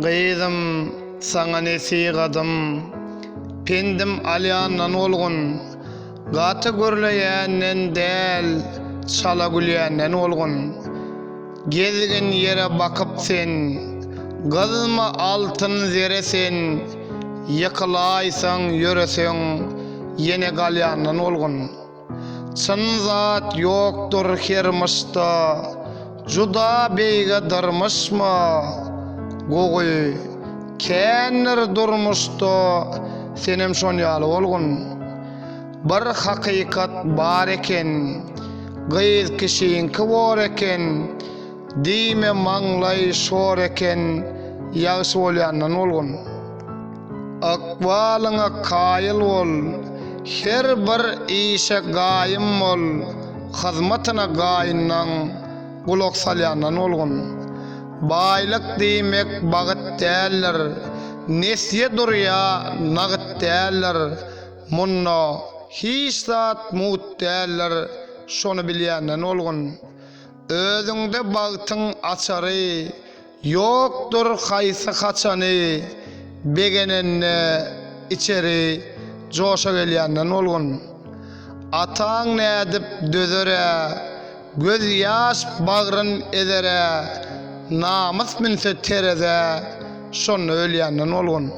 Gyzym, saňa nesihatym, Pendim alýandan bolgun. Gaty gürleýänden däl, çala gülýänden bolgun. Gezgin ýere bakyp sen, Gyzma altyn zere sen, Ýykylaýsaň, ýöreseň, ýene galýandan bolgun. Çyn zat ýokdur her myşda, Juda beýge dyrmyşma, Gowy, kändir durmuşda, Senem şon ýaly bolgun. Bir hakykat bar eken, Gyz kişiňki bor eken, Diýme maňlaý şor eken, Ýagşy bolýandan bolgun. Ykbalyňa kaýyl bol, Her bir işe gaýym bol, Hyzmatyna gaýyndan Gulak salýandan bolgun. Baýlyk diýmek bagyt däldir, Nesýe durýa nagyt däldir, Munda hiç zat mugt däldir, Şony bilýänden bolgun. Özüňde bagtyň açary Ýokdur haýsy haçany Begenende içeri Joşa gelýänden bolgun. Ataň nädip dözer-ä, Göz ýaş bagryn ezer-ä, Namys münse terezä, Şonda ölýänden bolgun.